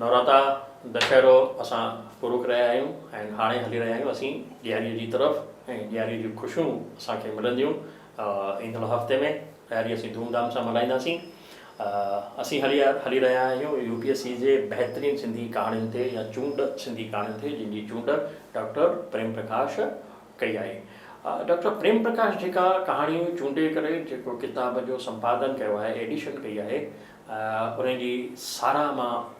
نوراتا دشهرو اسان پورو ڪري آيا آهيون ۽ هاڻي هلي رهيا آهيون اسين ڏياريء جي طرف ۽ ڏياريء جون خوشيون اسان کي ملنديون ايندڙ هفتي ۾ ڏياري اسين ڌوم ڌام سان ملهائينداسين. اسين هلي هلي رهيا آهيون يو پي ايس سي جي بهترين سنڌي ڪهاڻين تي يا چونڊ سنڌي ڪهاڻين تي جن جي چونڊ ڊاڪٽر پريم پرڪاش ڪئي آهي. ڊاڪٽر پريم پرڪاش جيڪا ڪهاڻيون چونڊي ڪري جيڪو ڪتاب جو سمپادن ڪيو آهي ايڊيشن ڪئي آهي ان جي ساراهه مان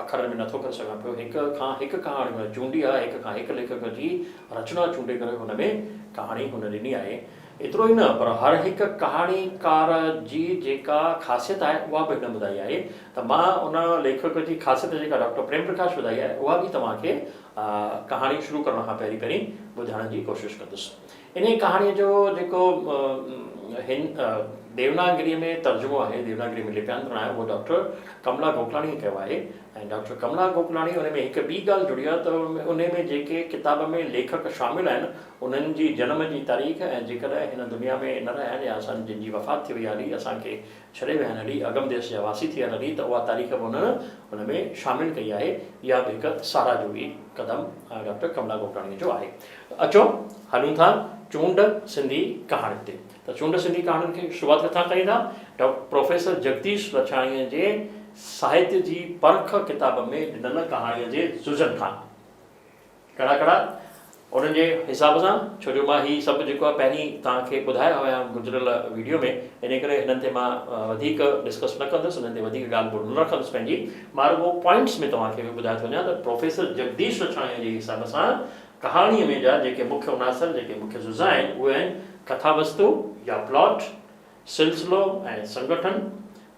اکرن ۾ نٿو ڪري سگهان پيو. هڪ کان هڪ ڪهاڻي هن چونڊي آهي، هڪ کان هڪ ليکڪ جي رچنا چونڊي ڪري هن ۾ ڪهاڻي هن ڏني آهي. ايترو ئي نه پر هر هڪ ڪهاڻيڪار جي جيڪا خاصيت آهي اها به هن ٻڌائي آهي ته مان ان ليکڪ جي خاصيت جيڪا ڊاڪٽر پريم پرڪاش ٻڌائي آهي اها به توهان کي ڪهاڻي شروع ڪرڻ کان پهرين پهرين ٻڌائڻ جي ڪوشش ڪندس. انهيء ڪهاڻيء جو جيڪو هن ديوناگريء ۾ ترجمو آهي، ديوناگريء ۾ لپيانترڻ آهي، اهو ڊاڪٽر ڪملا گوڪلاڻيء ڪيو آهي ۽ ڊاڪٽر ڪملا گوڪلاڻي ان ۾ هڪ ٻي ڳالهه جڙي آهي ته انهيء ۾ جيڪي ڪتاب ۾ ليکڪ شامل آهن، انهن جي جنم جي تاريخ ۽ جيڪڏهن هن دنيا ۾ نه رهيا آهن يا اسان جن جي وفات ٿي وئي آهي هلي، اسان کي ڇڏي ويا آهن هلي، اگم ديس جا واسي ٿي ويا آهن هلي ته اها تاريخ به انهن ان ۾ شامل ڪئي آهي. اها به هڪ ساراهه جوڳي قدم ڊاڪٽر ڪملا گوڪلاڻيء جو آهي. اچو هلون ٿا چونڊ سنڌي ڪهاڻين تي ته چونڊ سنڌي ڪهاڻين کي شروعات ڪٿان ڪريون ٿا؟ ڊاڪٽر پروفيسر جگديش لڇاڻيء جي ساهتيه جي پرک ڪتاب ۾ ڏنل ڪهاڻيء جي جزن کان. ڪهڙا ڪهڙا؟ انهن جي حساب سان ڇو جو مان هي سڀ جيڪو آهي پهرين توهان کي ٻڌايا هيا گذريل ويڊيو ۾ انهي ڪري هنن تي مان وڌيڪ ڊسڪس نه ڪندس انهن تي وڌيڪ ڳالهه ٻولهه نه رکندس پنهنجي مان رڳو پوائنٽس ۾ توهان کي ٻڌائي ٿو وڃان ته پروفيسر جگديش لڇاڻيء جي حساب سان ڪهاڻيء ۾ جا جيڪي مکيه عناصر، جيڪي مکيه جزا آهن، اهي آهن ڪٿا وستو يا پلاٽ، سلسلو ۽ سنگٺن،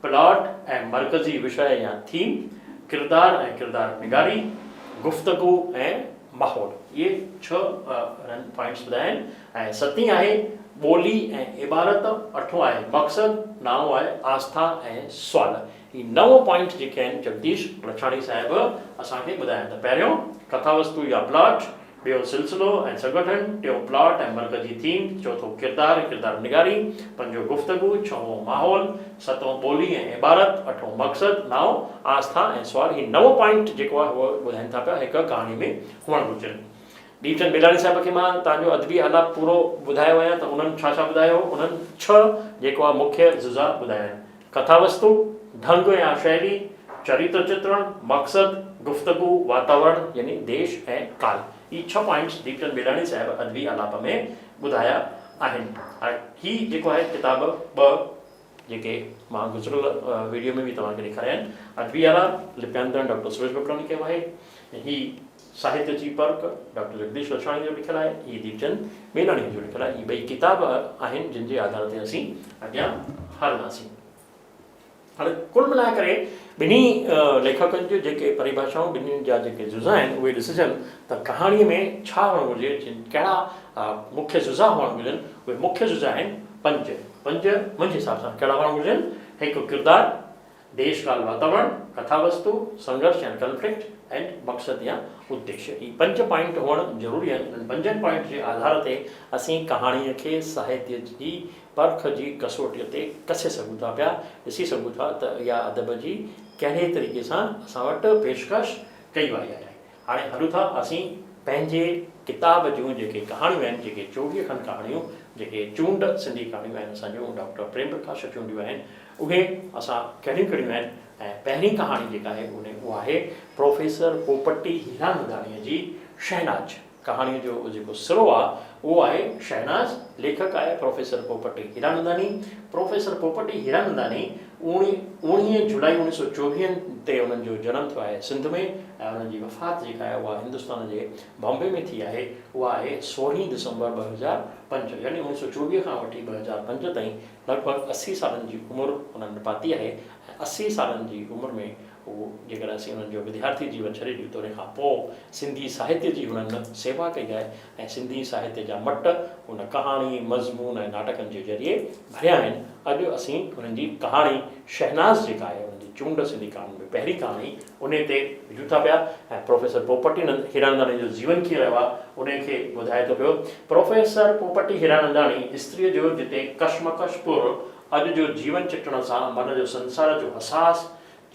پلاٽ ۽ مرڪزي وشيه يا ٿيم، ڪردار ۽ ڪردار نگاري، گفتگو ۽ ماحول. اهي ڇهه هنن پوائنٽس ٻڌايا آهن ۽ ستين آهي ٻولي ۽ عبارت، اٺون آهي مقصد، نائون آهي آسٿا ۽ سوال. هي نو پوائنٽ جيڪي آهن جگديش لڇاڻي صاحب اسان کي ٻڌايا آهن ته پهريون ڪٿا وستو يا پلاٽ، ٻيو سلسلو ۽ سنگٺن، ٽيون پلاٽ ۽ مرڪزي ٿيم، چوٿون ڪردار ۽ ڪردار نگاري، پنجون گفتگو، ڇهون ماحول، ستون ٻولي ۽ عبارت، اٺون مقصد، نائون آسٿا ۽ سوال. هي نو پوائنٽ جيڪو آهي اهو ٻڌائين ٿا پيا هڪ ڪهاڻي ۾ هئڻ گهرجن. ديپچند ٻيلاڻي صاحب کي مان توهان جو ادبي آلاپ پورو ٻڌايو آهيان ته انهن ڇا ڇا ٻڌايو هو. انهن ڇهه جيڪو آهي مکيه جزا ٻڌايا آهن. ڪٿا وستو، ڍنگ يا شئلي، چريتر چترڻ، مقصد، گفتگو، واتاورڻ يعني ديش ۽ ڪال. هي ڇهه پوائنٽس ديپچند ٻيلاڻي صاحب ادبي آلاپ ۾ ٻڌايا آهن. هاڻي هي جيڪو آهي ڪتاب ٻه جيڪي مان گذريل ويڊيو ۾ به توهان کي ڏيکاريا آهن. ادبي آلاپ، لپيانترڻ ڊاڪٽر سريش بپلاڻي ڪيو آهي ۽ هي ساهتيه جي پرک ڊاڪٽر جگديش لڇاڻي جو لکيل آهي، هي ديپچند ميلاڻيء جو لکيل آهي. هي ٻئي ڪتاب آهن جن جي آڌار تي اسين اڳيان هلنداسين. هاڻي ڪل ملائي ڪري ٻنهي ليکڪن جون جيڪي پريڀاشائون، ٻنهي جا جيڪي جزا آهن اهي ڏسجن ته ڪهاڻيء ۾ ڇا هئڻ گهرجي، ڪهڙا مکيه جزا هئڻ گهرجن، اهي مکيه جزا آهن پنج. پنج منهنجي حساب سان ڪهڙا هئڻ گهرجن، هڪ ڪردار، ديش ڪال واتاورڻ، ڪٿا وستو، سنگهرش يا ڪنفلڪٽ ۽ مقصد يا اديش. هي پنج پوائنٽ هئڻ ضروري آهن. انهن پنجن پوائنٽ جي آڌار تي اسين ڪهاڻيء کي ساهتيه جي پرک جي ڪسوٽيء تي ڪسي سگهون ٿا پيا، ڏسي سگهون ٿا ته اها ادب جي ڪهڙي طريقي سان اسان وٽ پيشڪش ڪئي وئي آهي. هاڻي هلون ٿا اسين پنهنجي ڪتاب جون جيڪي ڪهاڻيون آهن، جيڪي 24 کن ڪهاڻيون، جيڪي چونڊ سنڌي ڪهاڻيون آهن اسان جون ڊاڪٽر پريم پرڪاش چونڊيون آهن، اهي اسان ڪهڙيون ڪهڙيون آهن ۽ پهرين ڪهاڻي جيڪا آهي اها آهي پروفيسر پوپٽي هيراننداڻيء جي شهناز. ڪهاڻيء جو جيڪو سرو آ اهو آهي شهناز، ليکڪ آهي پروفيسر پوپٽي هيراننداڻي. پروفيسر پوپٽي هيراننداڻي اوڻيهه جولاء اوڻيهه سو چوويهن تي انهن جو جنم ٿيو آهي سنڌ ۾ ۽ انهن جي وفات جيڪا آهي اها هندستان جي بامبي ۾ ٿي آهي اها آهي سورهين ڊسمبر 2005 يعني اوڻيهه سو چوويهه کان وٺي 2005 تائين لڳ ڀڳ 80 سالن جي عمر انهن پاتي آهي ۽ 80 سالن جي عمر ۾ هو جيڪڏهن اسين انهن جو وديارٿي جيون ڇڏي ڏيون ته ان کان پوء سنڌي ساهتيه جي هنن سيوا ڪئي آهي ۽ سنڌي ساهتيه جا مٽ هن ڪهاڻي، مضمون ۽ ناٽڪن جي ذريعي ڀريا آهن. اڄ اسين هنن جي ڪهاڻي شهناز جيڪا آهي انهن جي چونڊ سنڌي ڪهاڻين ۾ پهرين ڪهاڻي انهي تي وجهون ٿا پيا ۽ پروفيسر پوپٽي هيراننداڻي جو جيون ڪيئن رهيو آهي انهي کي ٻڌائي ٿو پيو. پروفيسر پوپٽي هيراننداڻي استريء جو جتي ڪشمڪش پر اڄ جو جيون چٽڻ سان من جو سنسار جو حساس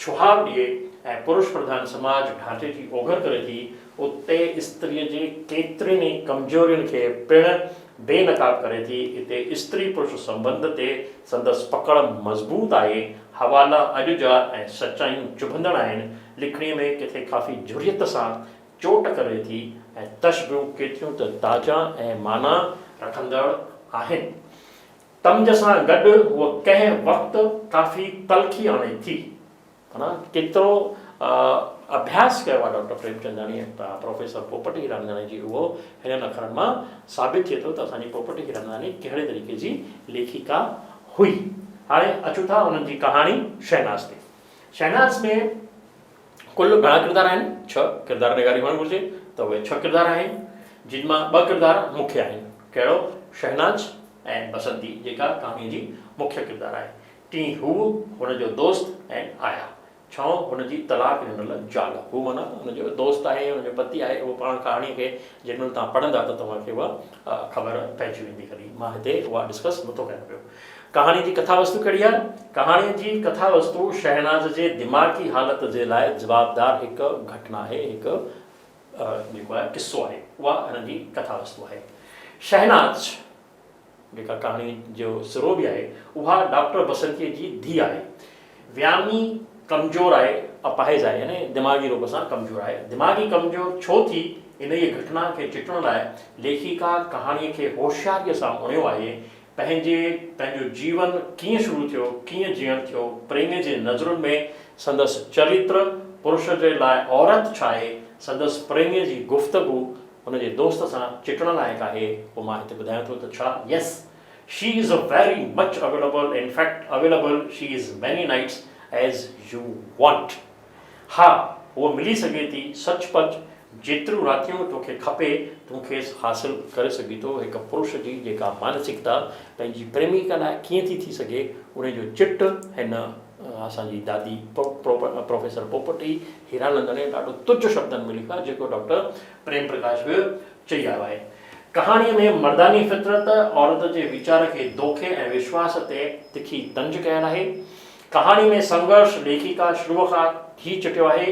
ڇهاء ڏئي ۽ پرش پرڌان سماج ڍانچي جي اوگهڙ ڪري ٿي، اتي استريء جي ڪيترين ئي ڪمزورين کي پڻ بي نقاب ڪري ٿي. اتي استري پرش سنٻنڌ تي سندس پڪڙ مضبوط آهي. حوالا اڄ جا ۽ سچايون چڀندڙ آهن. لکڻيء ۾ ڪٿي ڪافي جرئت سان چوٽ ڪري ٿي ۽ تشبيهون ڪيتريون ته تازا ۽ معنيٰ رکندڙ آهن. طنز سان گڏ هوء ڪنهن وقت ڪافي تلخي آڻي ٿي. معنيٰ ڪيترو اڀياس ڪيو آهي ڊاڪٽر پريمچنداڻي ۽ پروفيسر پوپٽ هيراننداڻي جي اهو هنن اکرن مان ثابت ٿئي ٿو ته اسان جي پوپٽ هيراننداڻي ڪهڙي طريقي جي ليکڪا هئي. هاڻي اچون ٿا انهن جي ڪهاڻي شهناز تي. شهناز ۾ ڪل گهڻا ڪردار آهن؟ ڇهه ڪردار نگاري هئڻ گهرجي ته اهي ڇهه ڪردار آهن جن مان ٻه ڪردار مکيه آهن. ڪهڙو؟ شهناز ۽ بسنتي جيڪا ڪهاڻي جي مکيه ڪردار آهي. ٽين هوء، هن جو دوست ۽ آيا. ڇهون هن جي طلاق ڏنل زال. هو معنيٰ هن جو دوست آهي، هن جو پتي آهي، اهو پاڻ ڪهاڻيء کي جنهن مهل توهان پڙهندا ته توهان کي اها خبر پئجي ويندي هلي. مان هتي اها ڊسڪس نٿو ڪيان پيو. ڪهاڻيء جي ڪٿا وستو ڪهڙي آهي؟ ڪهاڻيء جي ڪٿا وستو شهناز جي دماغي حالت جي لاء جوابدار هڪ گهٽنا آهي، هڪ جيڪو آهي قصو آهي، اها هن جي ڪٿا وستو آهي. شهناز جيڪا ڪهاڻيء جو سرو به آهي، اها ڊاڪٽر بسنتيء جي ڌيء آهي. ويامي ڪمزور آهي، اپاهج آهي يعني دماغي روپ سان ڪمزور آهي. دماغي ڪمزور ڇو ٿي، انهيء گهٽنا کي چٽڻ لاء ليکڪا ڪهاڻيء کي هوشياريء سان اڻيو آهي. پنهنجي پنهنجو جيون ڪيئن شروع ٿيو، ڪيئن جيئڻ ٿيو، پريميء جي نظرن ۾ سندس چريتر، پرش جي لاء عورت ڇا آهي، سندس پريميء جي گفتگو هن جي دوست سان چٽڻ لائق آهي، اهو مان هتي ٻڌايان ٿو ته ڇا yes she is a very much available in fact available she is many nights as you want ها هوء ملي سگهي ٿي سچ پچ جيتريون راتيون توکي کپي تون کيس حاصل ڪري سگهين ٿو هڪ پرش جي جيڪا مانسڪتا پنهنجي پريميڪا لاء ڪيئن ٿي ٿي سگهي انهي جو چٽ هن اسان جي دادي پروفيسر پوپٽي هيراننداڻي ڏاڍو تجھ شبدن ۾ لکيو آهي جيڪو ڊاڪٽر پريم پرڪاش به چئي آيو آهي. ڪهاڻيء ۾ مرداني فطرت، عورت جي ويچار کي دوکي ۽ وشواس تي تکي طنز ڪيل آهي. ڪهاڻي ۾ سنگهرش ليکڪا شروع کان ٿي چٽيو آهي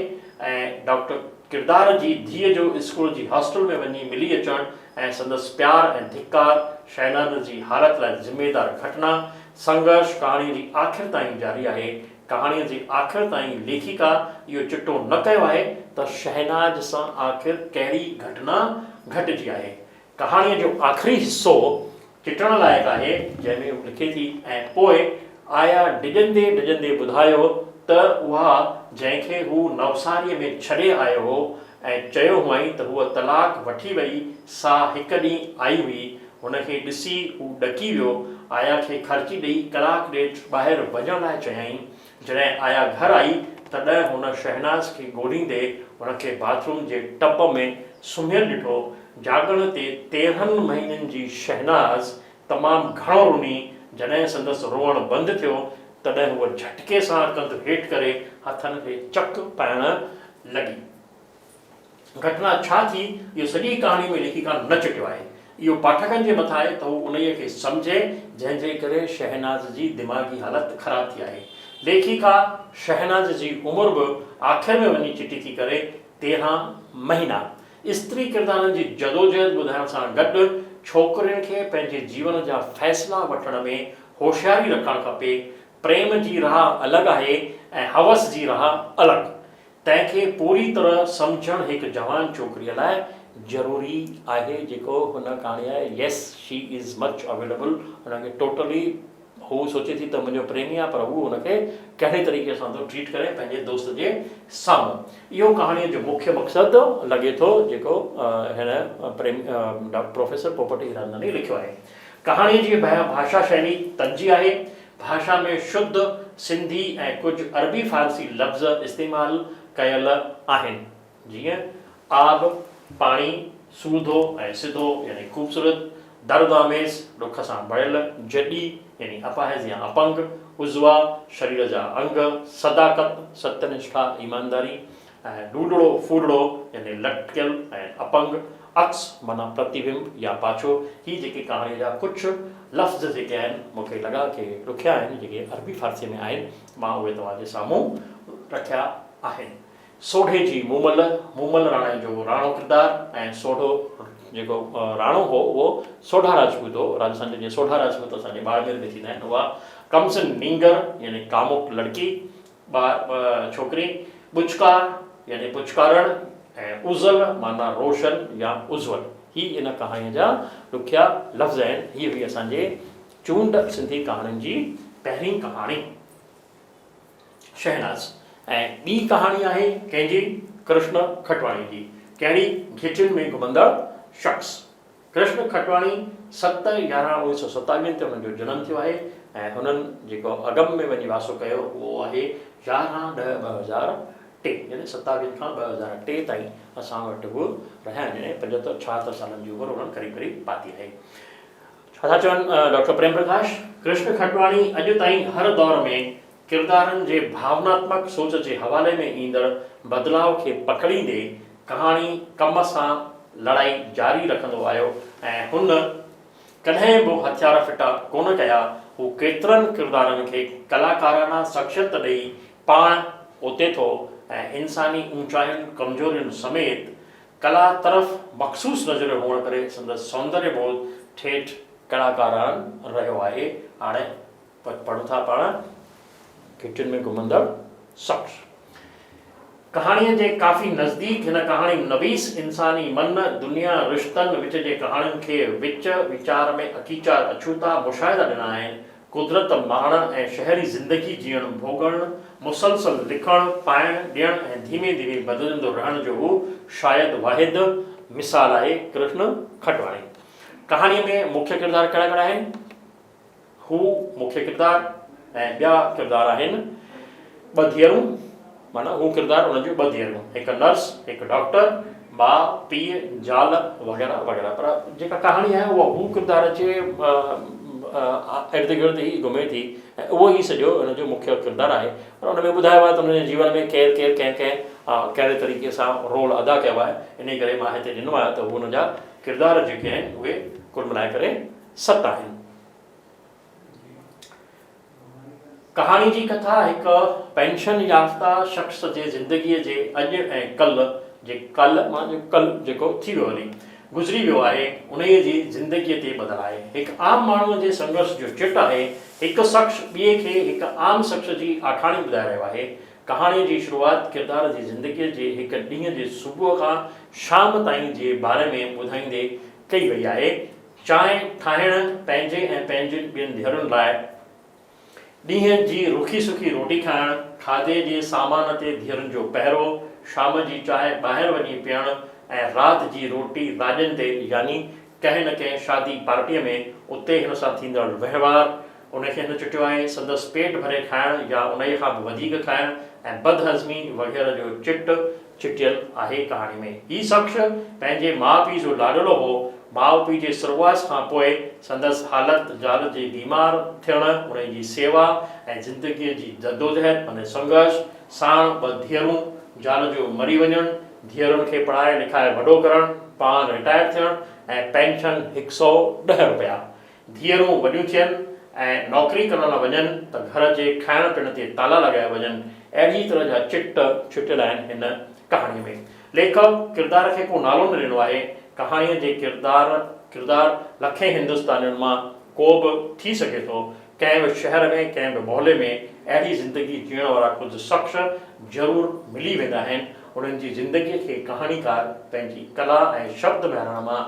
۽ ڊاڪٽر ڪردار جي ڌيء جو اسڪول جي هاسٽل ۾ وڃي ملي اچڻ ۽ سندس پيار ۽ ڌڪار، شهناز جي حالت لاء ذميدار گهٽنا، سنگهرش ڪهاڻيء جي آخر تائين جاري آهي. ڪهاڻيء جي آخر تائين ليکڪا اهو چٽو نه ڪيو آهي ته شهناز سان آخر ڪهڙي گهٽنا گهٽجي آهي. ڪهاڻيء جو آخري حصو چٽڻ لائق آهي، جنهن ۾ هو لکي ٿي، ۽ پوء آيا ڊڄندي ڊڄندي ٻڌايو ته اها جنهن کي هو نوساريء ۾ ڇڏي آيو هو ۽ چيو هئائين ته هوء طلاق وٺي وئي، سا هڪ ڏينهن آئي هئي. هن کي ڏسي هو ڏڪي ويو. آيا کي خرچي ڏئي ڪلاڪ ڏيڍ ٻاهر وڃڻ لاء چيائين. جڏهن آيا گهر آئي، تڏهن هن شهناز کي ڳوليندي هن کي باٿ روم جي ٽب ۾ سمهيل ڏٺو. جاڳڻ تي 13 مهينن جي شهناز تمام گهڻو رني. جڏهن سندس روئڻ بند ٿيو، تڏهن هوء جهٽڪي سان ڪنڌ هيٺ ڪري هٿن کي چڪ پائڻ لڳي. گهٽنا ڇا ٿي، اهو سڄي ڪهاڻي ۾ ليکڪا نه چٽيو آهي. اهو پاٺڪن جي مٿان آهي ته هو انهيء کي سمجهي، جنهن جي ڪري شهناز جي دماغي حالت خراب ٿي آهي. ليکڪا شهناز جي عمر به آخر ۾ وڃي چٽي ٿي ڪري، 13 مهينا. استري ڪردارن جي جدوجهد ٻڌائڻ سان گڏ ڇوڪرين کي پنهنجي جيون جا فيصلا وٺڻ ۾ هوشياري رکڻ کپي. پريم جي راهه الڳ آهي ۽ هوس جي راهه الڳ. تنهن کي پوري طرح سمجهڻ هڪ جوان ڇوڪريء لاء ضروري آهي جيڪو هن ڪهاڻي آهي yes she is much available هن کي ٽوٽلي هو سوچي ٿي ته منهنجو پريمي آهي پر هو هن کي ڪهڙي طريقي سان ٿو ٽريٽ ڪري پنهنجي دوست جي سامهون اهو ڪهاڻيء جو مکيه مقصد لڳي ٿو جيڪو هن پريمي پروفيسر پوپٽ هيراننداڻي لکيو آهي ڪهاڻيء جي ڀاشا شئلي طنزي آهي ڀاشا ۾ شڌ سنڌي ۽ ڪجهه عربي فارسي لفظ استعمال ڪيل آهن، جيئن، آب، پاڻي، سوڌو ۽ سڌو يعني خوبصورت، درد آميز، ڏک سان ڀريل، جڏي يعني اپاهج يا اپنگ، عضوا، شرير جا انگ، صداقت، ست نشٺا، ايمانداري، ۽ ڏوڏڙو، ڦوڏڙو يعني لٽڪيل ۽ اپنگ، عڪس معنيٰ پرتيبمب يا پاڇو، هي جيڪي ڪهاڻيء جا ڪجهه لفظ جيڪي آهن، مون کي لڳا ڪي ڏکيا آهن، جيڪي عربي فارسيء ۾ آهن، مان اهي توهان جي سامهون رکيا آهن. سوڍي جي مومل، مومل راڻي جو راڻو ڪردار ۽ سوڍو جيڪو راڻو هو اهو سوڍا راجپوت هو. راجسٿان جا جيئن سوڍا راجپوت اسان جي ٻاڙمير ۾ ٿيندا آهن اها ڪمسن نينگر يعني ڪاموڪ لڙڪي، ٻار ڇوڪري، ٻچڪار يعني پچڪارڻ ۽ ازل معنيٰ روشن يا ازول. هي ان ڪهاڻيء جا ڏکيا لفظ آهن. هيء هئي اسان جي چونڊ سنڌي ڪهاڻين جي پهرين ڪهاڻي. شهناز ۽ ٻي ڪهاڻي آهي ڪنهن جي؟ ڪرشن کٽواڻي جي. ڪهڙي؟ گهٽين ۾ گهمندڙ شخص. ڪرشن کٽواڻي 7/11/1927 تي هنن جو جنم ٿيو آهي ۽ هنن جيڪو اگم ۾ وڃي واسو ڪيو اهو آهي 11/10/2003 يعني ستاويهن کان 2003 تائين اسان وٽ هو رهيا آهن يعني پنجهتر ڇاهتر سالن جي عمر هنن قريب قريب پاتي آهي. ڇا ٿا چون ڊاڪٽر پريم پرڪاش؟ ڪرشن کٽواڻي اڄ تائين هر دور ۾ ڪردارن جي ڀاوناتمڪ سوچ جي حوالي ۾ ايندڙ بدلاء کي پڪڙيندي ڪهاڻي ڪم سان لڙائي جاري رکندو آيو ۽ هن ڪڏهن به هٿيار ڦٽا ڪونه ڪيا. هو ڪيترن ڪردارن کي ڪلاڪارانه شخصيت ڏئي پاڻ اوتي ٿو ۽ انساني اونچاين ڪمزورين سميت ڪلا طرف مخصوص نظريو هئڻ ڪري سندس سوندريه بوڌ ٺيٺ ڪلاڪارانه رهيو آهي. هاڻي پڙهون ٿا پاڻ گهٽين ۾ گهمندڙ شخص. ڪهاڻيء جي ڪافي نزديڪ هن ڪهاڻي نويس انساني من، دنيا، رشتن، وچ جي ڪهاڻين کي وچ ويچار ۾ اڪيچار اڇوتا مشاهدا ڏنا آهن. قدرت ماڻڻ ۽ شهري زندگي جيئڻ ڀوڳڻ، مسلسل لکڻ، پائڻ، ڏيڻ ۽ ڌيمي ڌيمي بدلجندو رهڻ جو هو شايد واحد مثال آهي ڪرشن کٽواڻي. ڪهاڻيء ۾ مکيه ڪردار ڪهڙا ڪهڙا آهن؟ هو مکيه ڪردار ۽ ٻيا ڪردار آهن ٻه ڌيئرون معنيٰ هو ڪردار ان جون ٻه ڌيئرون هڪ نرس هڪ ڊاڪٽر ماء پيء زال وغيره وغيره پر جيڪا ڪهاڻي آهي اها هو ڪردار جي ارد گرد ئي گهمي ٿي ۽ اهو ئي سڄو ان جو مکيه ڪردار آهي پر ان ۾ ٻڌايو آهي ته ان جي جيون ۾ ڪير ڪير ڪنهن ڪنهن ڪهڙي طريقي سان رول ادا ڪيو آهي انهي ڪري مان هتي ڏنو آهي ته هو ان جا ڪردار جيڪي آهن اهي ڪل ملائي ڪري ست آهن. ڪهاڻي جي ڪٿا هڪ پينشن يافته شخص جي زندگيء جي اڄ ۽ ڪل جي ڪل مان جو ڪل جيڪو ٿي ويو هلي گذري ويو آهي انهيء جي زندگيء تي ٻڌل آهي. هڪ عام ماڻهوء جي سنگهرش جو چٽ آهي. هڪ شخص ٻئي کي هڪ عام شخص جي آکاڻي ٻڌائي رهيو آهي. ڪهاڻيء جي شروعات ڪردار جي زندگيء جي هڪ ڏينهن جي صبح کان شام تائين جي باري ۾ ٻڌائيندي ڪئي وئي آهي. چانهه ٺاهڻ پنهنجي ۽ پنهنجين ٻين ڌيئرن لاء، ڏينهن جي رکي سکي روٽي کائڻ، کاڌي جي سامان تي ڌيئرن جو پهرو، شام جي چانهه ٻاهر وڃي پيئڻ ۽ رات جي روٽي راڄن تي يعني ڪنهن نه ڪنهن شادي پارٽيء ۾ اتي هن سان ٿيندڙ وهنوار، ان کي هن چٽيو آهي، سندس پيٽ ڀري کائڻ يا انهيء کان به وڌيڪ کائڻ ۽ بدهضمي وغيره جو چٽ چٽيل آهي ڪهاڻي ۾. هي شخص پنهنجي ماء پيء جو لاڏلو هو. ماء پيء جي سرڳواس کان پوء سندس حالت زال جي بيمار ٿيڻ، انهيء جي سيوا ۽ زندگيء جي جدوجهد معني سنگهرش ساڻ ٻه ڌيئرون، زال جو مري وڃڻ، ڌيئرن کي پڙهائي لکائي وڏو ڪرڻ، پاڻ رٽائر ٿيڻ ۽ پينشن هڪ سئو ڏهه رپيا. ڌيئرون وڏيون ٿين ۽ نوڪري ڪرڻ لاء وڃن ته گهر جي کائڻ پيئڻ تي تالا لڳايا وڃن، اهڙي طرح جا چٽ چٽيل آهن هن ڪهاڻيء ۾. ليکڪ ڪردار کي ڪو نالو نه ڏنو آهي. ڪهاڻيء جي ڪردار ڪردار لکين هندستانين مان ڪو به ٿي سگهي ٿو. ڪنهن به شهر ۾ ڪنهن به محلي ۾ اهڙي زندگي جيئڻ وارا ڪجهه شخص ضرور ملي ويندا آهن. انهن جي زندگيء کي ڪهاڻيڪار پنهنجي ڪلا ۽ شبد مهراڻ مان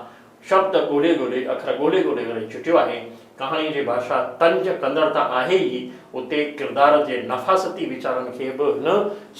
شبد ڳولي ڳولي، اکر ڳولي ڳولي ڪري چٽيو آهي. ڪهاڻيء جي ڀاشا طنز ڪندڙ ته آهي ئي، اتي ڪردار جي نفاستي ويچارن کي به هن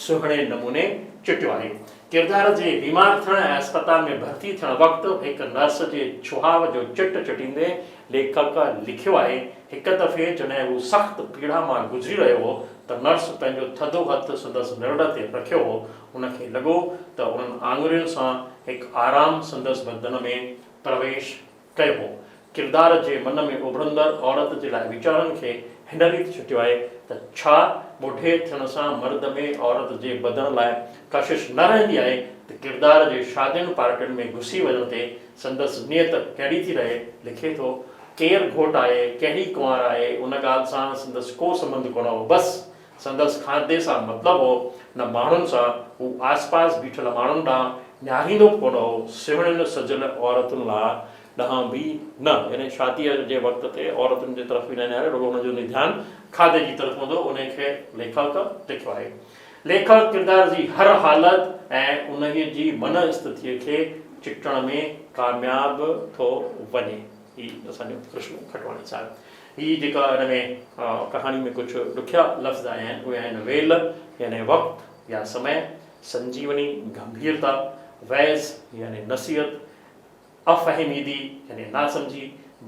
سهڻي نموني چٽيو آهي. ڪردار جي بيمار ٿيڻ ۽ اسپتال ۾ ڀرتي ٿيڻ وقت هڪ نرس جي ڇهاء جو چٽ چٽيندي ليکڪ لکيو آهي، هڪ دفعي جڏهن هو سخت پيڙا مان گذري رهيو هو ته نرس پنهنجو ٿڌو هٿ سندس نرڙ تي رکيو هو. هن کي لڳو ته انهن آڱرين سان هڪ آرام سندس بدن ۾ پرويش ڪيو هو. ڪردار جي من ۾ اڀرندڙ عورت جي لاء ويچارن کي هن ريت چٽيو آهي ته ڇا ٻڍي ٿيڻ سان مرد ۾ عورت جي بدن لاء ڪشش نه رهندي آهي ته ڪردار جي شادين پارٽين ۾ گهسي وڃڻ تي سندس نيت ڪهڙي ٿي رهي؟ لکي ٿو، ڪير گهوٽ آهي، ڪهڙي ڪنوار آهي، ان ڳالهه سان سندس ڪو سنٻنڌ ڪونه هو. بس! سندس کاڌي سان مطلب هو، نه ماڻهن سان. هو آسپاس بيٺل ماڻهن ڏانهن نهاريندو به ڪونه هو. سهڻين سجيل عورتن لاء ڏانهن به نه. يعني شاديء جي وقت تي عورتن جي طرف به نه نهاري، رڳو هن جو ڌيان کاڌي جي طرف هوندو هو. انهيء کي ليکڪ لکيو آهي. ليکڪ ڪردار جي هر حالت ۽ انهيء جي من استٿيء کي چٽڻ ۾ ڪامياب ٿو وڃي. هي اسان جو ڪرشن کٽواڻي صاحب. هي جيڪا ان ۾ ڪهاڻي ۾ ڪجهه ڏکيا لفظ آيا آهن، اهي آهن ويل يعني وقت يا سمي، سنجيوني، گنڀيرتا، ويز يعني نصيحت، افهميدي يعني ناسمجهي،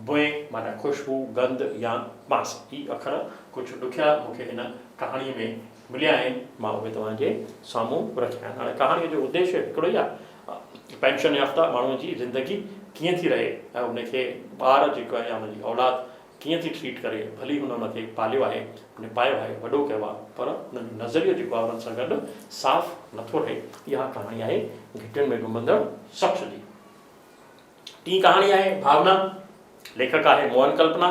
بوء معنيٰ خوشبو، گند يا بانس. هي اکر ڪجهه ڏکيا مون کي هن ڪهاڻيء ۾ مليا آهن، مان اهي توهان جي سامهون رکيا آهن. هاڻي ڪهاڻيء جو اديش هڪڙو ئي آهي، پينشن يافته ماڻهوء جي زندگي ڪيئن ٿي رهي ۽ ان کي ٻار جيڪو آهي يا ان جي اولاد ڪيئن ٿي ٽريٽ ڪري، ڀلي هن ان کي پاليو آهي، نپايو آهي، وڏو ڪيو آهي، پر انهن جو نظريو جيڪو آهي انهن سان گڏ صاف نٿو رهي. اها ڪهاڻي آهي گهٽين ۾ گهمندڙ شخص جي. ٽين ڪهاڻي آهي ڀاونا، ليکڪ آهي موهن ڪلپنا.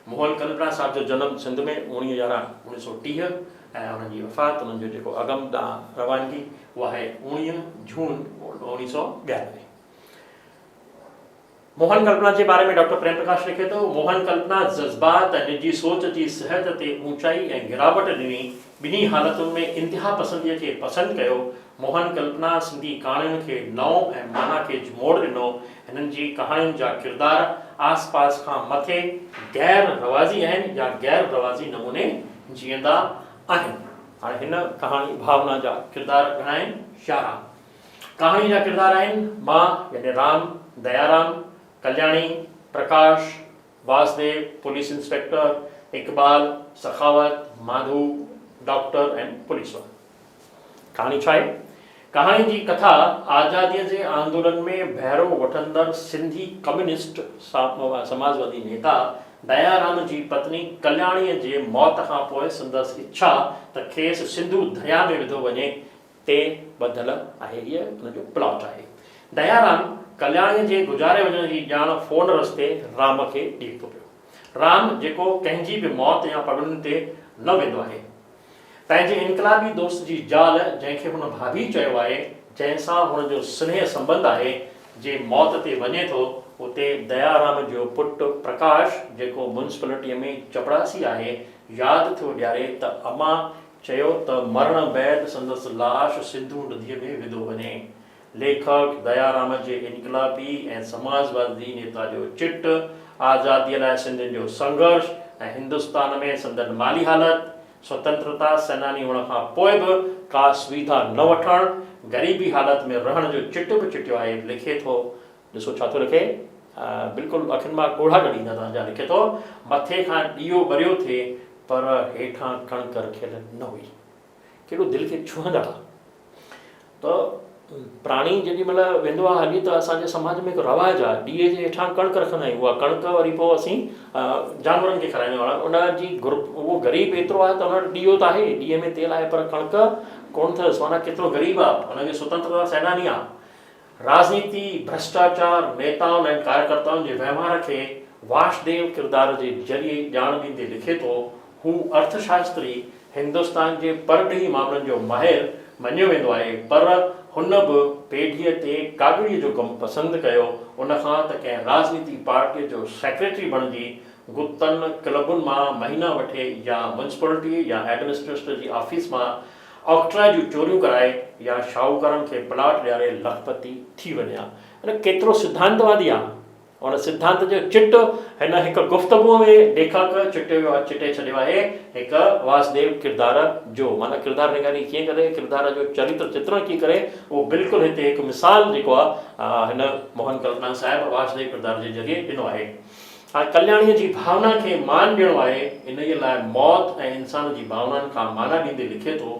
موهن ڪلپنا صاحب جو جنم سنڌ ۾ اوڻيهه يارهن اوڻيهه سو 30 ۽ انهن جي وفات، انهن جو جيڪو اگم ڏانهن روانگي اها آهي اوڻيهه جون 1992. موهن ڪلپنا جي باري ۾ ڊاڪٽر پريم پرڪاش لکي ٿو، موهن ڪلپنا جذبات ۽ نجي سوچ جي صحت تي اوچائي ۽ گراوٽ ڏني، ٻنهي حالتن ۾ انتها پسنديء کي پسند ڪيو. موهن ڪلپنا سنڌي ڪهاڻين کي نئون ۽ معنيٰ خيز موڙ ڏنو. هنن جي ڪهاڻين جا ڪردار آس پاس کان مٿي غير رواجي آهن يا غير رواجي نموني جيئندا آهن. هاڻي هن ڪهاڻي ڀاونا جا ڪردار گهڻا آهن؟ 11. ڪهاڻيء جا ڪردار آهن، مان يعني Ram, Dayaram, Kalyani, Prakash, Vasdev, police inspector, Iqbal, Sakhawat, Madho, doctor ۽ police وارو. ڪهاڻي ڇا آهي؟ ڪهاڻي جي ڪٿا آزاديء جي آندولن ۾ بهرو وٺندڙ سنڌي ڪميونسٽ سماجوادي نيتا ديارام جي پتني ڪلياڻيء جي موت کان پوء سندس اڇا ته کيس سنڌو درياء ۾ وڌو وڃي تي ٻڌل آهي. هيء ان جو پلاٽ آهي. ديارام ڪلياڻيء جي گذاري وڃڻ جي ڄاڻ فون رستي رام کي ڏئي ٿو پيو. رام جيڪو ڪنهن جي به موت يا پڳڙين تي نه ويندو آهي. پنهنجي انقلابي دوست جي زال جنهن کي هن ڀاڀي چيو آهي، جنهن سان هن جو سنيهه سنٻنڌ آهي، جي موت تي وڃي ٿو، اتي ديارام جو پٽ پرڪاش جيڪو ميونسپلٽيء ۾ چپڙاسي آهي، ياد ٿو ڏياري ته امان چيو ته مرڻ بعد سندس لاش سنڌو نديء ۾ وڌو وڃي. ليکڪ ديارام جي انقلابي ۽ سماجوادي نيتا جو چٽ، آزاديء لاء سنڌين جو سنگهرش ۽ هندستان ۾ سندن مالي حالت، سوتنترتا سيناني هئڻ کان پوء به ڪا سويڌا نه وٺڻ، غريبي حالت ۾ رهڻ جو چٽ به چٽيو آهي. لکي ٿو، ڏسو ڇا ٿو لکي، بلڪل اکين مان ڳوڙها ڪڍي ايندا توهان جا، لکي ٿو، مٿي کان ڏيئو ٻريو ٿي پر هيٺان ڪڻڪ رکيل نه هئي. ڪيڏو دل کي ڇهندڙ آ ته پراڻي جيڏي مهل ويندو آ هلي ته اسان جي سماج ۾ هڪ رواج آ ڏيئي جي هيٺان ڪڻڪ رکندا آهيون اها ڪڻڪ وري پوء اسين جانورن کي کارائيندا آهيون ان جي اهو غريب ايترو آهي ته ان وٽ ڏيئو ته آهي ڏيئي ۾ تيل آهي پر ڪڻڪ ڪونه اٿس معنيٰ ڪيترو غريب آ ان کي سوتنترتا سيناني آ راڄنيتي، ڀرشٽاچار، نيتائن ۽ ڪاريڪرتائن جي وهنوار کي واشديو ڪردار جي ذريعي ڄاڻ ڏيندي لکي ٿو، هو ارٿشاستري، هندستان جي پرڏيهي معاملن جو ماهر مڃيو ويندو آهي، پر هن به پيڍيء تي ڪاڳڙيء جو ڪم پسند ڪيو، ان کان ته ڪنهن راڄنيتي پارٽيء جو سيڪريٽري بڻجي گتن، ڪلبن مان مهينا وٺي يا ميونسپالٽيء يا ايڊمنسٽريٽر جي آفيس مان آڪٽرا جون چوريون ڪرائي يا شاهوڪارن کي پلاٽ ڏياري لکپتي ٿي وڃي ها. هن ڪيترو سڌانتوادي آ. ان سڌانت جو چٽ هن هڪ گفتگوء ۾ ليکڪ چٽيو ويو آ، چٽي ڇڏيو آهي هڪ واسديو ڪردار جو. معنيٰ ڪردار نگاري ڪيئن ڪري، ڪردار جو چريتر چترڻ ڪيئن ڪري، اهو بلڪل هتي هڪ مثال جيڪو آ هن موهن ڪلپنا صاحب واسديو ڪردار جي ذريعي ڏنو آهي. هاڻي ڪلياڻيء جي ڀاونا کي مان ڏيڻو آهي، انهيء لاء موت ۽ انسان جي ڀاونائن کان معنيٰ ڏيندي لکي ٿو،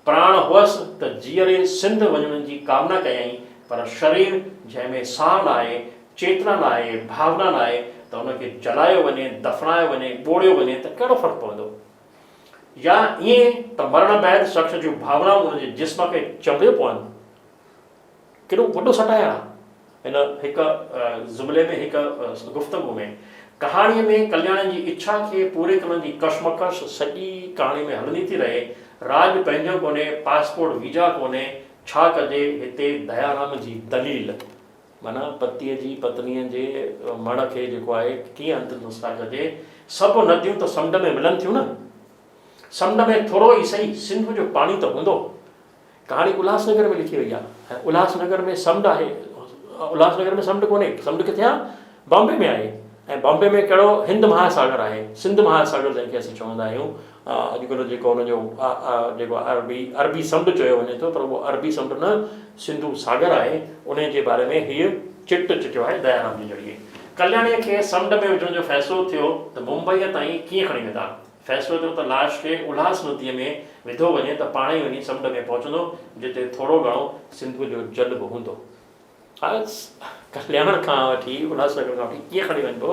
پراڻ هئس ته جيئري سنڌ وڃڻ جي ڪامنا ڪيائين، پر شرير جنهن ۾ ساهه ناهي، چيتنا ناهي، ڀاونا ناهي ته ان کي جلايو وڃي، دفنايو وڃي، ٻوڙيو وڃي ته ڪهڙو فرق پوندو؟ يا ائين ته مرڻ بعد شخص جون ڀاونائون ان جي جسم کي چنبڙيو پون. ڪيڏو وڏو سٽاء آ. هن هڪ جملي ۾ هڪ گفتگو ۾ ڪهاڻيء ۾ ڪلياڻ جي اڇا کي پوري ڪرڻ جي ڪشمڪش سڄي ڪهاڻي ۾ هلندي ٿي رهي. راڄ پنهنجو ڪونهي، پاسپورٽ ويزا ڪونهي، ڇا ڪجي؟ هتي ديارام جي دليل معنيٰ پتيء جي پتنيء جي مڙهه کي جيڪو آهي ڪيئن انتم سنسڪار ڪجي؟ سڀ نديون ته سمنڊ ۾ ملن ٿيون نه؟ سمنڊ ۾ ٿورو ئي سهي سنڌوء جو پاڻي ته هوندو. ڪهاڻي الهاس نگر ۾ لکي وئي آهي ۽ الهاس نگر ۾ سمنڊ آهي. الهاس نگر ۾ سمنڊ ڪونهي، سمنڊ ڪٿي آهي؟ بامبي ۾ آهي ۽ بامبي ۾ ڪهڙو هند مهاساگر آهي، سنڌ مهاساگر جنهن کي اسين چوندا آهيون. اڄڪلهه جيڪو ان جو جيڪو عربي عربي سمنڊ چيو وڃي ٿو پر اهو عربي سمنڊ نه سنڌو ساگر آهي انهي جي باري ۾ هيء چٽ چٽيو آهي ديارام جي ذريعي. ڪلياڻيء کي سمنڊ ۾ وجهڻ جو فيصلو ٿيو ته ممبئيء تائين ڪيئن کڻي ويندا؟ فيصلو ٿيو ته لاش کي الهاس نديء ۾ وڌو وڃي ته پاڻ ئي وڃي سمنڊ ۾ پهچندو جتي ٿورو گهڻو سنڌوء جو جل به هوندو. ڪلياڻ کان وٺي الهاس نگر کان وٺي ڪيئن کڻي وڃبو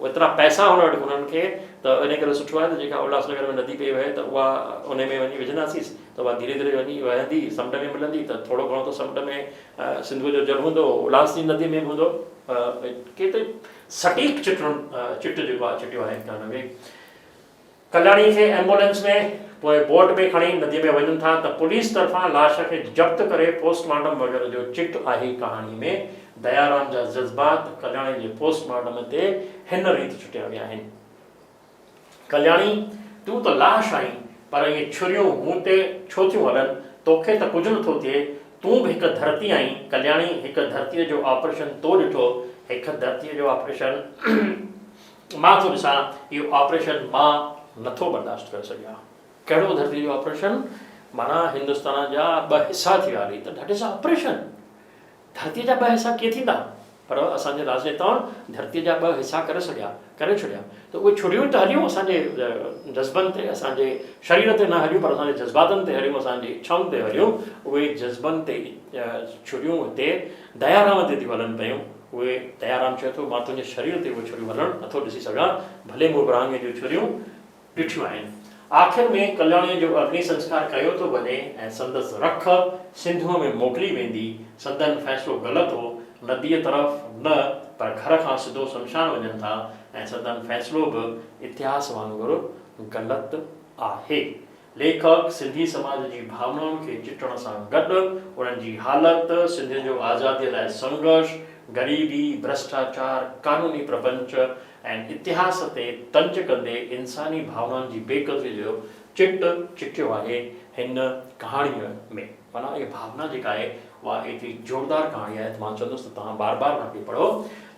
ايترا پئسا هن وٽ ڪونهن کي ته ان ڪري سٺو آهي ته جيڪا الهاس نگر ۾ ندي پئي وهي ته اها ان ۾ وڃي وجهنداسيس ته اها ڌيري ڌيري وڃي وهندي سمنڊ ۾ ملندي ته ٿورو گهڻو ته سمنڊ ۾ سنڌوء جو جل هوندو الهاس جي ندي ۾ به هوندو ڪيتري سٽيڪ چٽڻ چٽ جيڪو آهي چٽيو آهي ته ان ۾ ڪلياڻي کي ايمبولينس ۾ پوء بوٽ ۾ کڻي ندي ۾ وڃن ٿا ته پوليس طرفان لاش کي ضبط ڪري پوسٽ مارٽم وغيره جو چٽ آهي ڪهاڻي ۾ ديارام جا جذبات ڪلياڻي جي پوسٽ مارٽم تي هن ريت چٽيا ويا آهن. ڪلياڻي، تون ته لاش آهين پر اهي ڇريون مون تي ڇو ٿيون هلن توکي ته ڪجهه نٿو ٿئي تون به هڪ ڌرتي آهين ڪلياڻي هڪ ڌرتيء جو آپريشن تو ڏٺو هڪ ڌرتيء جو آپريشن مان ٿو ڏسان اهو آپريشن مان نٿو برداشت ڪري سگهيان. ڪهڙو ڌرتي جو آپريشن؟ معنيٰ هندستان جا ٻه حصا ٿي ويا هلي ته that is operation. ڌرتي جا ٻه حصا ڪيئن ٿيندا؟ پر اسان جي راڄنيتائن ڌرتي جا ٻه حصا ڪري سگهيا، ڪري ڇڏيا ته اهي ڇريون ته هليون اسان جي جذبن تي، اسان جي شرير تي نه هليون پر اسان جي جذباتن تي هليون، اسان جي اڇائن تي هليون، اهي جذبن تي ڇريون هتي ديارام تي ٿيون هلن پيون. اهي ديارام چئي ٿو، مان تنهنجي شرير تي اهي ڇريون هلڻ نٿو ڏسي سگهان، ڀلي مون ورهاڱي جون ڇريون ڏٺيون آهن. آخر ۾ ڪلياڻيء جو اگني سنسڪار ڪيو ٿو وڃي ۽ سندس رک سنڌوء ۾ موڪلي ويندي. سندن فيصلو غلط هو. نديء طرف نه پر گهر کان سڌو شمشان وڃن ٿا ۽ سندن فيصلو به اتهاس وانگر غلط آهي. ليکڪ سنڌي سماج جي ڀاونائن کي چٽڻ سان گڏ انهن جي حالت، سنڌين جو آزاديء لاء سنگهرش، غريبي، ڀرشٽاچار، قانوني پرپنچ ۽ اتهاس تي طنز ڪندي انساني ڀاونائن جي بي قدريء جو چٽ چٽيو آهي هن ڪهاڻيء ۾. معنيٰ اها ڀاونا جيڪا آهي اها ايتري زوردار ڪهاڻي آهي ته مان چوندس ته توهان بار بار ان کي پڙهو.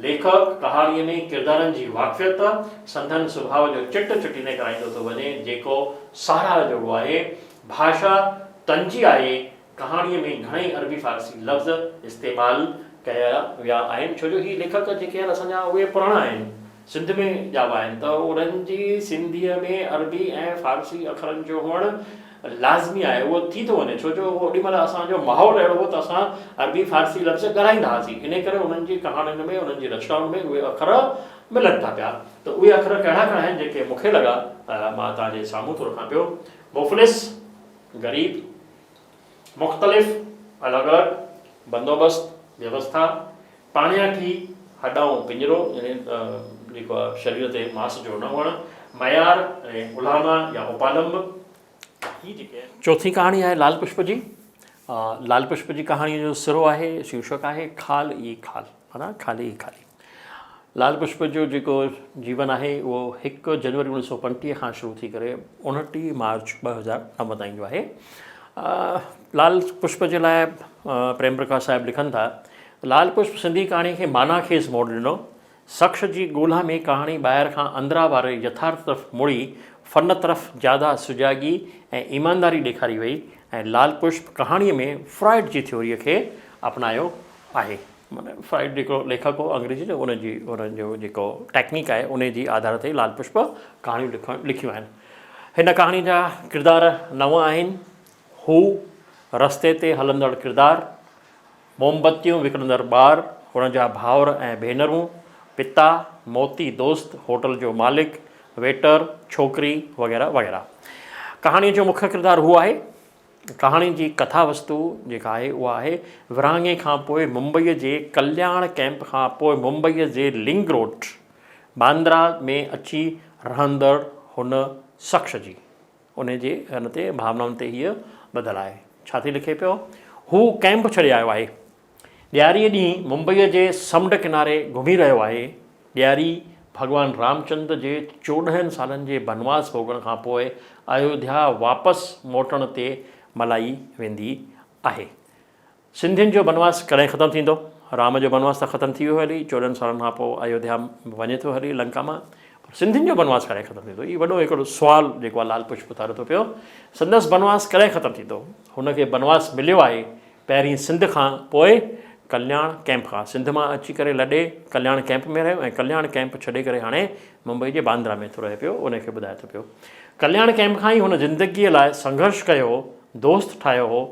ليکڪ ڪهاڻيء ۾ ڪردارن جي واقفيت سندن سڀاء جو چٽ چٽيندي ڪرائيندو ٿو وڃي جيڪو ساراهه جوڳو آهي. ڀاشا طنزي آهي. ڪهاڻيء ۾ گهڻئي عربي فارسي لفظ استعمال ڪيا ويا آهن ڇو جو هي ليکڪ جيڪي آهن اسان جا اهي پراڻا آهن سنڌ ۾ ڄاوا آهن ته انهن جي سنڌيء ۾ عربي ۽ فارسي اکرن جو هئڻ لازمي آهي اهو ٿي ٿو وڃي ڇو جو اوڏي مهل اسان جو ماحول اهڙو هو ته اسان عربي فارسي لفظ ڳالهائيندا هئاسين انهي ڪري انهن جي ڪهاڻين ۾ انهن جي رچنائن ۾ اهي اکر ملن ٿا پيا ته اهي اکر ڪهڙا ڪهڙا آهن جيڪي مون کي لڳا مان توهان جي سامهون ٿو رکان پيو مفلس، غريب، مختلف، الڳ الڳ، بندوبست، ويوسٿا، پاڻياٺي، هڏائون پڃرو يعني جيڪو آهي شرير تي ماس جو نه هئڻ، معيار ۽ الهانا يا اپالمب، هي جيڪي آهن. چوٿين ڪهاڻي آهي لال پشپ جي. لال پشپ جي ڪهاڻيء جو سرو آهي، شيرشڪ آهي خال ئي خال معنيٰ خالي ئي خالي. لال پشپ جو جيڪو جيون آهي اهو هڪ جنوري اڻويهه سو پنٽيهه کان شروع ٿي ڪري اڻٽيهه مارچ 2009 تائين جو آهي. لال پشپ جي لاء پريم پرڪاش صاحب لکن ٿا، لال پشپ سنڌي ڪهاڻي کي معنيٰ خيز موڙ ڏنو. شخص جي ڳولا ۾ ڪهاڻي ٻاهر کان اندرا واري يٿارٿ طرف مڙي فن طرف زياده سجاڳي ۽ ايمانداري ڏيکاري وئي ۽ لال پشپ ڪهاڻيء ۾ فرائيڊ جي ٿيوريء کي اپنايو آهي. معنيٰ فرائيڊ جيڪو ليکڪ هو انگريزي جو ان جي ان جو جيڪو ٽيڪنيڪ آهي ان جي آڌار تي لال پشپ ڪهاڻيون لکيون آهن. هن ڪهاڻي جا ڪردار نو آهن. هو، رستي تي هلندڙ ڪردار، موم بتيون وڪڻندڙ ٻار، هن جا ڀائر ۽ ڀينرون، پتا، موتي دوست، هوٽل جو مالڪ، ويٽر، ڇوڪري وغيره وغيره. ڪهاڻيء جو مکيه ڪردار هو آهي. ڪهاڻي جي ڪٿا وستو جيڪا آهي اها آهي ورهاڱي کان پوء ممبئيء جي ڪلياڻ ڪئمپ کان پوء ممبئيء جي لنگ روڊ، باندرا ۾ اچي رهندڙ هن شخص جي. ان جي ان تي ڀاونائن تي هيء ٻڌل آهي. ڇا ٿي لکي پيو؟ هو ڪئمپ ڇڏي آيو آهي. ڏياريء ڏينهن ممبئيء جي سمنڊ ڪناري گهمي رهيو آهي. ڏياري ڀڳوان رامچند جي 14 سالن جي بنواس ڀوڳڻ کان پوء ايوڌيا واپس موٽڻ تي ملهائي ويندي آهي. سنڌين جو بنواس ڪڏهن ختم ٿيندو؟ رام جو بنواس ته ختم ٿي ويو هلي، 14 سالن کان پوء ايوڌيا وڃي ٿو هلي لنڪا مان، پر سنڌين جو بنواس ڪڏهن ختم ٿيندو؟ هي وڏو هڪڙو سوال جيڪو آهي لال پشپ اٿاري ٿو پيو. سندس بنواس ڪڏهن ختم ٿيندو؟ هن کي بنواس مليو آهي پهرين سنڌ کان پوء ڪلياڻ ڪئمپ کان. سنڌ مان اچي ڪري لڏي ڪلياڻ ڪئمپ ۾ رهيو ۽ ڪلياڻ ڪئمپ ڇڏي ڪري هاڻي ممبئي جي باندرا ۾ ٿو رهي پيو، ان کي ٻڌائي ٿو پيو. ڪلياڻ ڪئمپ کان ئي هن زندگيء لاء سنگهرش ڪيو هو، دوست ٺاهيو هو،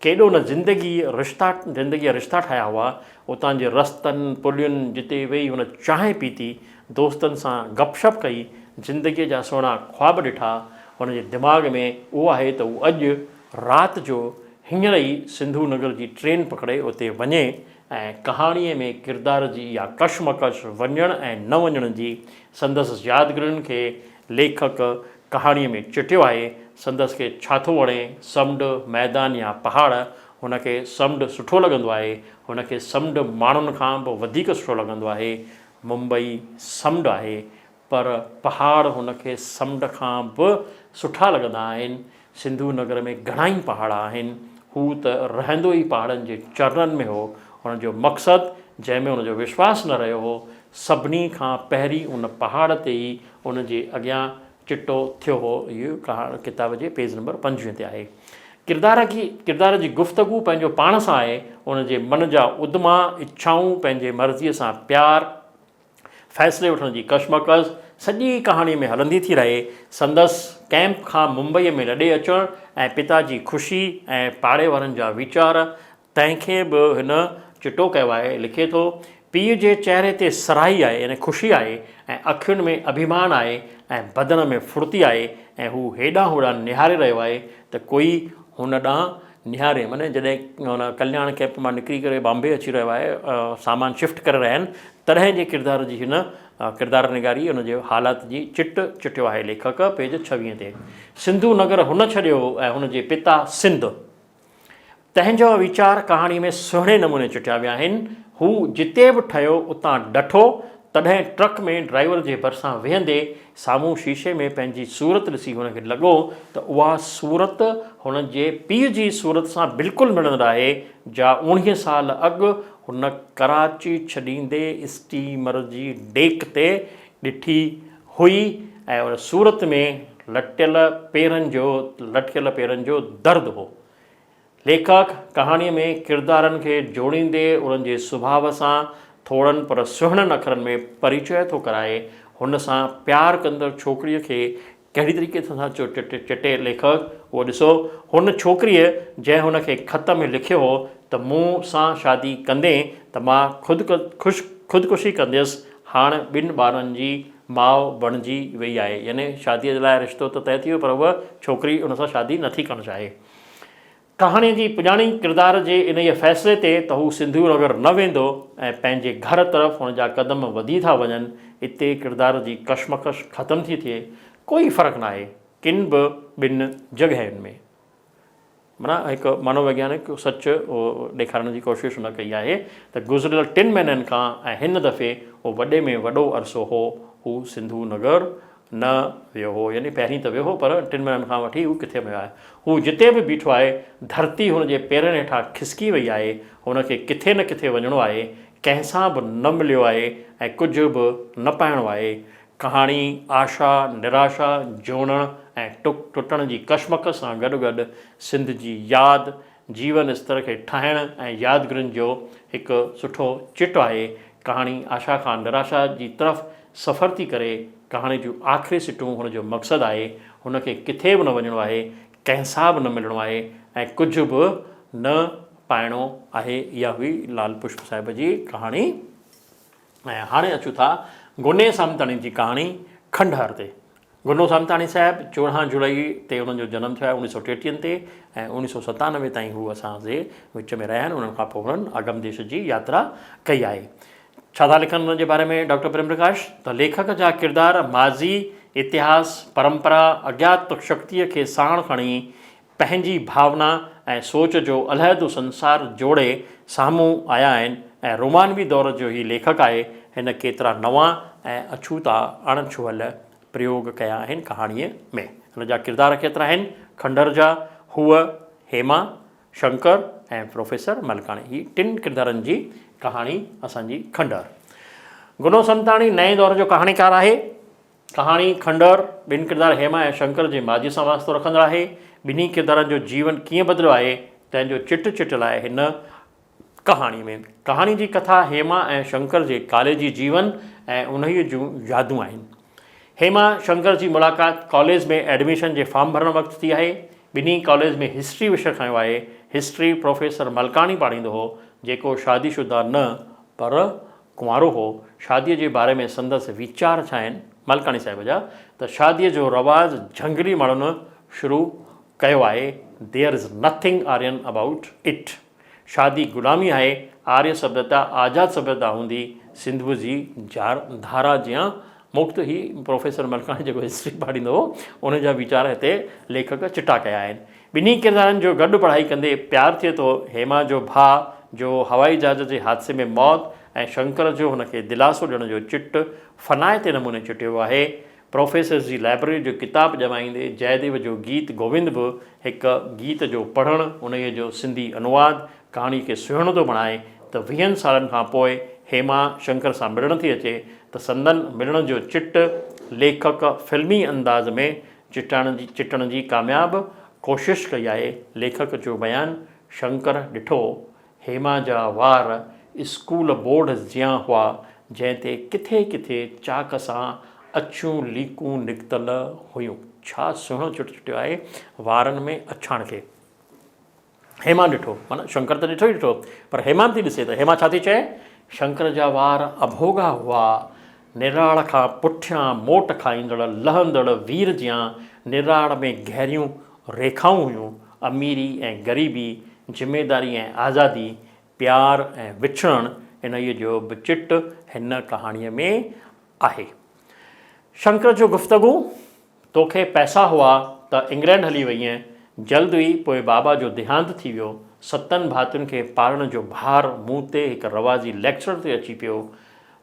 ڪيڏو نه زندگيء رشتا زندگيء رشتا ٺاهيا هئا، اتان جي رستن، پلين، جتي ويهي هن چانهه پيتي، دوستن سان گپ شپ ڪئي، زندگيء جا سهڻا خواب ڏٺا، هن جي دماغ ۾ اهو آهي ته هو اڄ رات جو هينئر ئي سنڌو نگر جي ٽرين پڪڙي اتي وڃي ۽ ڪهاڻيء ۾ ڪردار جي اها ڪشمڪش وڃڻ ۽ نه وڃڻ جي سندس يادگيرين کي ليکڪ ڪهاڻيء ۾ چٽيو آهي، سندس کي ڇا ٿو وڻي، سمنڊ، ميدان يا پهاڙ، هن کي سمنڊ سٺو لڳندو آهي، هن کي سمنڊ ماڻهن کان به وڌيڪ سٺو لڳندو آهي، ممبئي سمنڊ آهي، پر پهاڙ هن کي سمنڊ کان به سٺا لڳندا آهن، سنڌو نگر ۾ گهڻائي پهاڙ آهن، هو ته رهندو ئي پهاڙن جي چرنن ۾ هو، هن جو مقصد جنهن ۾ هن جو وشواس نه رهيو هو، سڀني کان پهرين ان پهاڙ تي ئي ان جي اڳيان چٽو ٿيو هو، اهو ڪهاڻي ڪتاب جي پيج نمبر 25 تي آهي. ڪردار کي ڪردار جي گفتگو پنهنجو پاڻ سان آهي، ان جي من جا ادما، اڇائون، پنهنجي مرضيء سان پيار، فيصلي وٺڻ جي ڪشمڪش سڄي ڪهاڻيء ۾ هلندي ٿي رهي. سندس ڪئمپ کان ممبئيء ۾ لڏي اچڻ ۽ پتا جي خوشي ۽ پاڙي وارن جا ويچار، تنهن کي به هن چٽو ڪيو آهي. لکي ٿو، پيء جي چهري تي سرهائي آهي يعني خوشي آهي ۽ اکين ۾ اڀيمان آهي ۽ بدن ۾ ڦڙتي آهي ۽ هو هيڏانهن هوڏانهن نهاري رهيو آهي ته ڪوئي هن ڏانهن نهاري معني جڏهن هن ڪلياڻ ڪئمپ مان نڪري ڪري بامبي اچي رهيو آهي سامان شفٽ ڪري رهيا آهن تڏهن جي ڪردار جي هن ڪردار نگاري ان جي حالات جي چٽ چٽيو آهي ليکڪ پيج 26 تي سنڌو نگر هن ڇڏيو هو ۽ هن جي پتا سنڌ تنهن جا ويچار ڪهاڻي ۾ سهڻي نموني چٽيا ويا آهن هو جتي به ٺهيو اتان ڊٺو تڏهن ٽرڪ ۾ ڊرائيور جي ڀرسان ويهندي سامهون شيشي ۾ پنهنجي صورت ڏسي هن کي لڳو ته اها صورت هن جي پيء جي صورت سان بلڪل ملندڙ آهي، جا اوڻيهه سال اڳ هن ڪراچي ڇڏيندي اسٽيمر جي ڊيڪ تي ڏٺي هئي ۽ ان صورت ۾ لٽيل پيرن جو لٽڪيل پيرن جو درد هو. ليکڪ ڪهاڻيء ۾ ڪردارن کي جوڙيندي انهن جي سڀاء سان ٿورن پر سهڻن اکرن ۾ پريچئه ٿو ڪرائي. هن سان پيار ڪندڙ ڇوڪريء کي ڪهڙي طريقي سان ٿو چٽي ليکڪ اهو ڏسو. هن ڇوڪريء جنهن هن کي خط ۾ لکيو هو ته مون سان شادي ڪندين ته مان خودڪشي ڪنديس هاڻ ٻن ٻارن جي ماء بڻجي ويئي آهي. يعني شاديء لاء رشتو ته طئي ٿي ويو پر هوء ڇوڪري ان سان شادي نٿي ڪرڻ چاهي. ڪهاڻيء جي پڄاڻي ڪردار جي انهيء فيصلي تي ته هو سنڌو نگر نه ويندو ۽ پنهنجي گهر طرف هن جا قدم وڌي ٿا وڃن، اتي ڪردار جي ڪشمڪش ختم ٿي ٿئي، ڪوئي فرق ناهي ڪن به ٻن جڳهين ۾. معنيٰ هڪ منوويگيانڪ سچ ڏيکارڻ جي ڪوشش هن ڪئي آهي ته گذريل ٽن مهينن کان ۽ هن دفعي اهو وڏي ۾ وڏو عرصو هو، هو سنڌو نگر نه ويو هو، يعني پهرين ته ويو هو پر ٽن مهينن کان وٺي هو ڪٿي به ويو آهي. هو جتي به بيٺو آهي، ڌرتي هن جي پيرن هيٺان کسڪي وئي آهي، هن کي ڪٿي نه ڪٿي وڃڻو آهي، ڪنهن سان به نه مليو آهي ۽ ڪجهه به نه پائڻو آهي. ڪهاڻي آشا، نراشا، جوڙڻ ۽ ٽٽڻ جي ڪشمڪش سان گڏوگڏ سنڌ جي ياد، جيون استر کي ٺاهڻ ۽ يادگيرين جو هڪ سٺو چٽ آهي. ڪهاڻي آشا کان نراشا جي طرف سفر ٿي ڪري. ڪهاڻي جون آخري سٽون هن جو مقصد آهي. هن کي ڪٿي به نه وڃڻو آهي، ڪنهن سان به نه ملڻو آهي ۽ ڪجهه به نه پائڻو آهي. اها هئي لال پشپ صاحب جي ڪهاڻي. ۽ هاڻي اچون ٿا گني سامتاڻي جي ڪهاڻي کنڊهر تي. گنو سامتاڻي صاحب 14 جولائي تي انهن جو جنم ٿيو آهي اوڻيهه سو ٽيٽيهن تي ۽ اوڻيهه سو ستانوي تائين هو اسان جي وچ ۾ رهيا آهن انهن کان پوء هنن اگم ديش جي ياترا ڪئي آهي. ڇا ٿا لکن انهن جي باري ۾ ڊاڪٽر پريم پرڪاش ته ليکڪ جا ڪردار ماضي اتهاس، پرمپرا، اگيات شڪتيء کي ساڻ کڻي پنهنجي ڀاونا ۽ سوچ جو علحدو سنسار جوڙي سامهون آيا آهن ۽ رومانوي دور جو هي ليکڪ آهي، هن ڪيترا نوان ۽ اڇوتا اڻ ڇهيل پريوگ ڪيا آهن ڪهاڻيء ۾. هن جا ڪردار ڪيترا آهن؟ کنڊر جا، هوء، هيما، شنڪر ۽ پروفيسر ملڪاڻي. هي ٽن ڪردارن جي ڪهاڻي اسان جي کنڊر. گنو سنتاڻي نئين دور جو ڪهاڻيڪار آهي. ڪهاڻي کنڊر ٻن ڪردار هيما ۽ شنڪر جي ماضيء سان واسطو رکندڙ آهي. ٻنهي ڪردارن جو جيون ڪيئن بدليو آهي، تنهن جو چٽ چٽيل آهي هن ڪهاڻي ۾. ڪهاڻي جي ڪٿا هيما ۽ شنڪر جي ڪاليجي جيون ۽ انهيء جون يادون آهن. هيما شنڪر جي ملاقات ڪاليج ۾ ايڊميشن جي فارم ڀرڻ وقت ٿي آهي. ٻنهي ڪاليج ۾ هسٽري وشيه کنيو آهي. هسٽري پروفيسر ملڪاڻي پاڙهيندو هو، جيڪو شادي شده نه پر ڪنوارو هو. شاديء جي باري ۾ سندس ويچار ڇا آهن؟ ملڪاڻي صاحب جا ته شاديء جو رواج جهنگلي ماڻهن شروع ڪيو آهي، There is nothing Aryan about it. شادي غلامي آهي، آريه سڀيتا آزاد سڀيتا هوندي، سنڌوء جي ڌارا جيان مڪت. هي پروفيسر ملڪاڻي جيڪو هسٽري پاڙهيندو هو، ان جا ويچار هتي ليکڪ چٽا ڪيا آهن. ٻنهي ڪردارن جو گڏ پڙهائي ڪندي پيار ٿئي ٿو. هيما جو ڀاء جو هوائي جهاز جي حادثي ۾ موت ۽ شنڪر جو هن کي دلاسو ڏيڻ جو چٽ فنائتي نموني چٽيو ويو آهي. پروفيسر جي لائبريري جو ڪتاب ڄمائيندي جئديو جو گيت گووند به هڪ گيت جو پڙهڻ، انهيء جو سنڌي انواد ڪهاڻي کي سهڻو ٿو بڻائي ته ويهن سالن کان پوء هيما شنڪر سان ملڻ ٿي اچي ته سندن ملڻ جو چٽ ليکڪ فلمي انداز ۾ چٽائڻ جي چٽڻ جي ڪامياب ڪوشش ڪئي آهي. ليکڪ جو بيان شنڪر ڏٺو، هيما جا وار اسڪول بورڊ جيان هئا، جنهن تي ڪٿي ڪٿي چاڪ سان اڇيون ليڪون نڪتل هيون. ڇا سهڻو چٽ چٽيو آهي وارن ۾ اڇاڻ کي. هيما ڏٺو، معنيٰ شنڪر ته ڏٺو ئي ڏٺو، پر هيما به ٿي ڏسي ته هيما ڇا ٿي چئي؟ شنڪر جا وار اڀوڳا هئا، نراڙ کان پٺيان موٽ کائيندڙ لهندڙ وير جيان نراڙ ۾ گهريون ريکائون هيون، اميري ۽ غريبي، ذميداري ۽ آزادي، پيار ۽ وڇڙڻ، انهيء جو به چٽ هن ڪهاڻيء ۾ آهي. شنڪر جو گفتگو، توکي پئسا هئا ته انگلينڊ هلي وئينء، جلد ئي پوء بابا جو ديهانت ٿي ويو، ستن ڀاتين کي پالڻ جو ڀار مون تي هڪ رواجي ليڪچرر تي اچي پيو.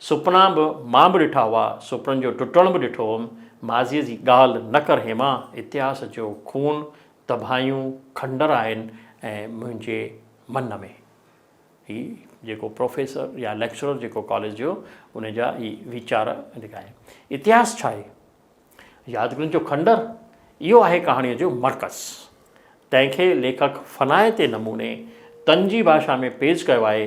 سپنا به مان به ڏٺا هئا، سپنن جو ٽٽڻ به ڏٺو هئم، ماضيء جي ڳالهه نه ڪر هيما، اتهاس جو خون، تباهيون، کنڊر آهن ۽ منهنجي من ۾. هي جيڪو پروفيسر يا ليڪچرر جيڪو ڪاليج جو ان جا هي ويچار جيڪا آهن. اتهاس ڇا آهي؟ يادگيرين جو کنڊر، اهو آهي ڪهاڻيء جو مرڪز. تنهن کي ليکڪ فنائتي نموني طنزي ڀاشا ۾ پيش ڪيو آهي.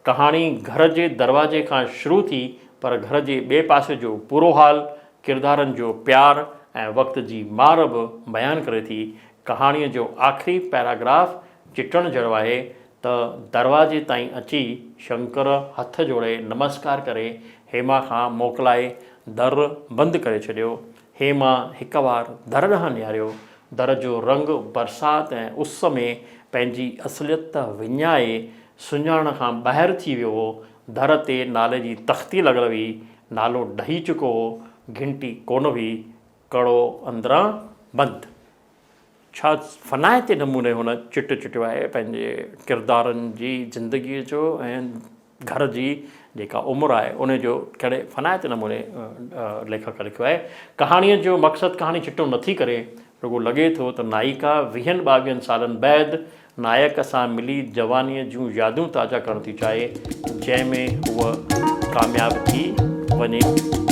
ڪهاڻي گهر جي دروازي کان شروع ٿي پر گهر جي ٻئي پاسي جو پورو حال، ڪردارن جو پيار ۽ وقت جي مار به بيان ڪري ٿي. ڪهاڻيء جو آخري پيراگراف چٽڻ جهڙو آهي ته دروازي تائين اچي شنڪر هٿ جوڙي نمسڪار ڪري هيما کان موڪلائي در بند ڪري ڇڏيو. هيما هڪ وار در ڏانهن نهاريو. در جو رنگ برسات ۽ اس ۾ پنهنجي اصليت وڃائي سڃاڻڻ کان ٻاهر ٿي ويو هو. در تي نالي جي تختي لڳل هئي. نالو ڊهي چڪو هو. گهنٽي ڪونه هئي. ڪڙو اندران بند. ڇا فنائتي نموني هن چٽ چٽيو آهي پنهنجي ڪردارن جي زندگيء جو ۽ گهر جي جيڪا عمر آهي ان جو ڪهڙي فنائتي نموني ليکڪ لکيو آهي. ڪهاڻيء جو مقصد ڪهاڻي چٽو نٿي ڪري، رڳو لڳي ٿو ته نائيڪا ويهن ٻاويهن سالن بعد نائڪ سان ملي جوانيء جون يادون تازا ڪرڻ ٿي چاهي، جنهن ۾ هوء ڪامياب ٿي وڃي.